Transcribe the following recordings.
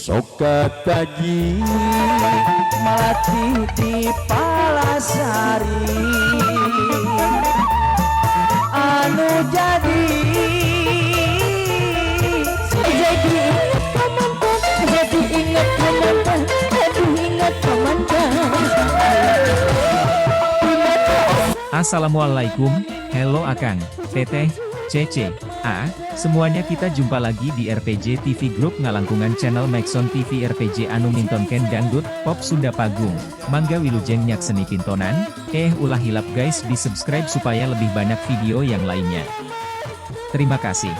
Soka taji melati di Palasari anu jadi ingat kamantan, jadi ingat kamantan, aduh ingat kamantan. Assalamualaikum, hello Akang, Teteh, Cece, A, semuanya kita jumpa lagi di RPJ TV Group ngalangkungan channel Maxon TV RPJ anu mintonken dangdut, pop Sunda Pagung, mangga wilujeng nyakseni pintonan, ulah hilap guys di subscribe supaya lebih banyak video yang lainnya. Terima kasih.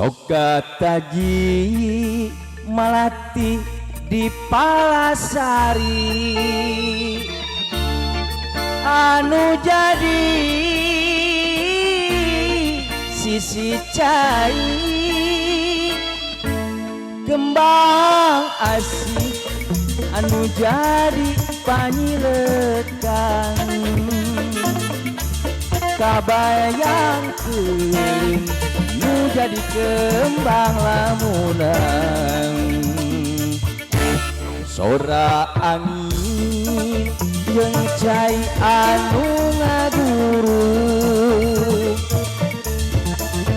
Soka taji melati di Palasari anu jadi sisi cai kembang asih anu jadi panyilekan kabayangkeun nu jadi kembang lamunan sora angin jeung cai anu ngaguru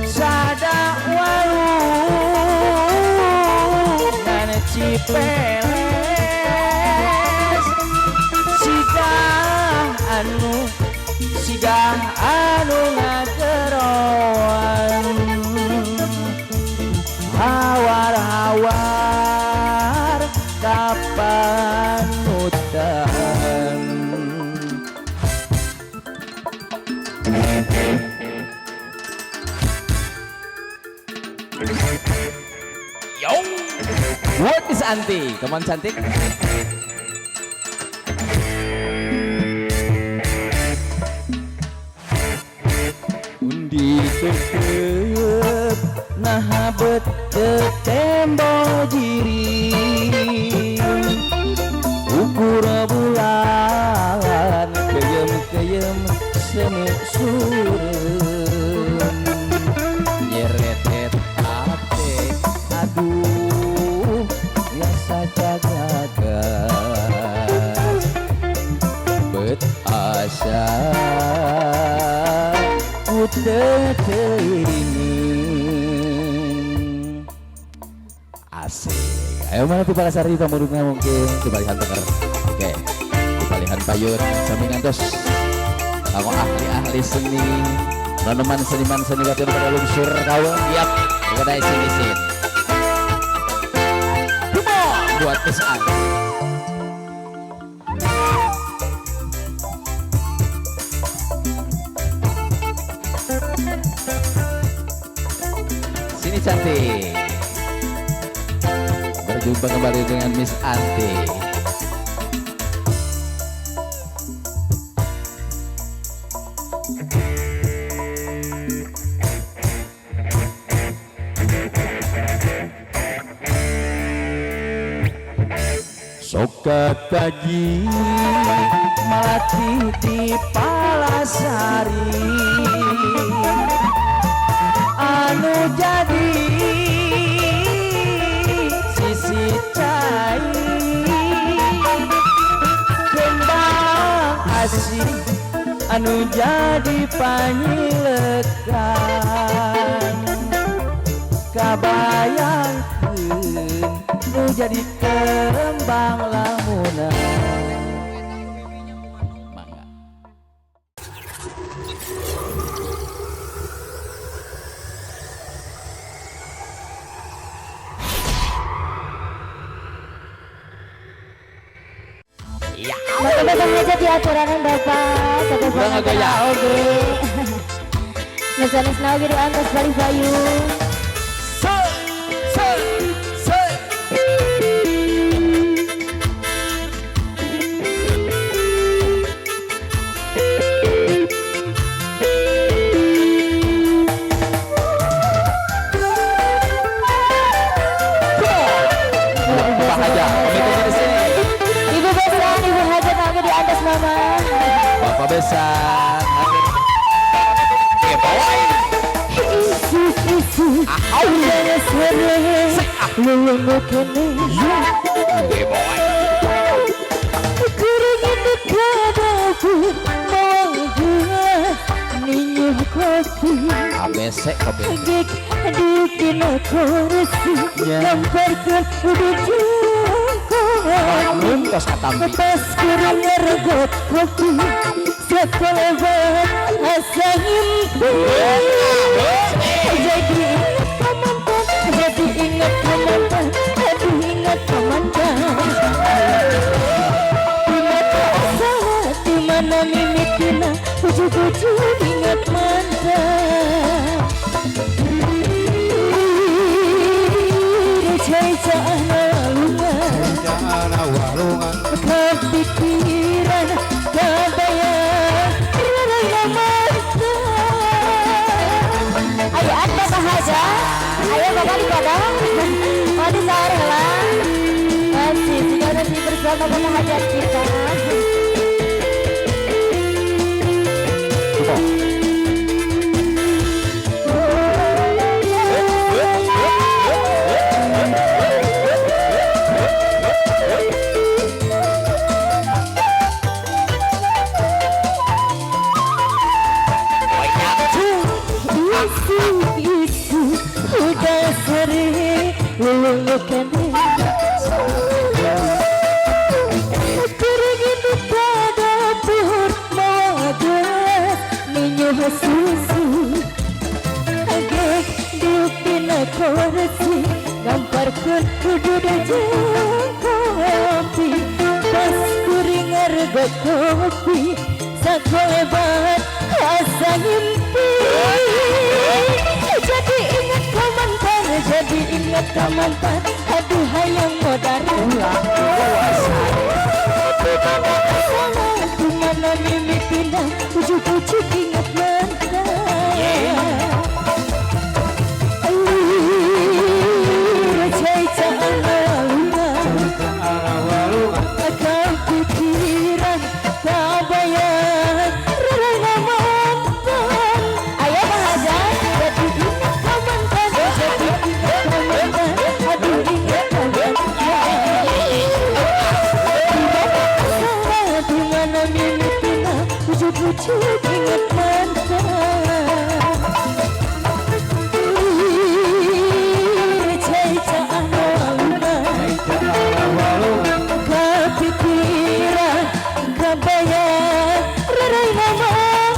sada walungan Cipeles siga anu ngageroan hawar-hawar kapanutan. Yo, what is Anti? Come on cantik. Undi tetep naha bet tembo jiri ukur bulan keyem-keyem semu sureum nyeretet ate aduh biasa jagaga bet asa ku teu teuingin. Asik. Ayo mana tuh Palasari pamurungna mungkin di balihan teker. Oke. Di balihan payun sami ngantos. Kamu ahli-ahli seni, nonoman seniman seniwati pada lungsur kawan. Yap, mengenai sini sin. Come on, buat Miss An. Sini cantik. Berjumpa kembali dengan Miss Anti. Soka taji melati di Palasari anu jadi sisi cai kembang asih anu jadi panyilekan kabayangkeun nu jadi kembang lamunan. Ya. Bapak hajat diaturanan Bapak, Urang bapak ngagaya. Oge. Nusanesna oge diantos balik payung. Se se se. Bapak Haja, pemimpinnya di sini. Ibu Besan, Ibu Hajat oge diantos Mama. Bapak Besan hadir. Oke, bawain. Isu udah sore lulungu kene. Oke, bawain. Kuringin ke dapur mawa gelas ninyu kopi. ABC kopi. Gek duduk dina kursi gambarkeun udud jeung kopi. Mun tos katampi. Pas kurang ngeregot kopi sakolebat asa ngimpi. Jadi ingat ka mantan, jadi ingat ka mantan, aduh ingat ka mantan. Di mana asalna, di mana mimitina, ujug-ujug ingat mantan. Cai caahna walungan, kepikiran kebayang raraya mantan. Ayo ada Bapak Haja, ayo Bapak di kodong, mau di sore lah. Masih tinggal masih bersama Bapak Hajat kita. Isu isu udah sore lulu kene. Kuringin ke dapur mawa gelas minum susu. Agek diuk dina kursi gambarkeun udud jeung kopi. Pas kuring ngarego kopi sakolebat asa ngimpi. Jadi ingat ka mantan, jadi ingat ka mantan, aduh hayang modar. Di mana asalna, di mana mimitina, ujug-ujug ingat mantan. Alir cai caana walungan, kepikiran kabayang raraya mantan. Ayo Pak Haja, jadi ingat ka mantan, jadi ingat ka mantan, aduh ingat ka mantan. Di mana asalna, di mana mimitina, ujug-ujug ingat mantan. Lir cai caana walungan, kepikiran kebayang raraya mantan.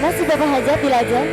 Masih Bapak Hajat dilajeng.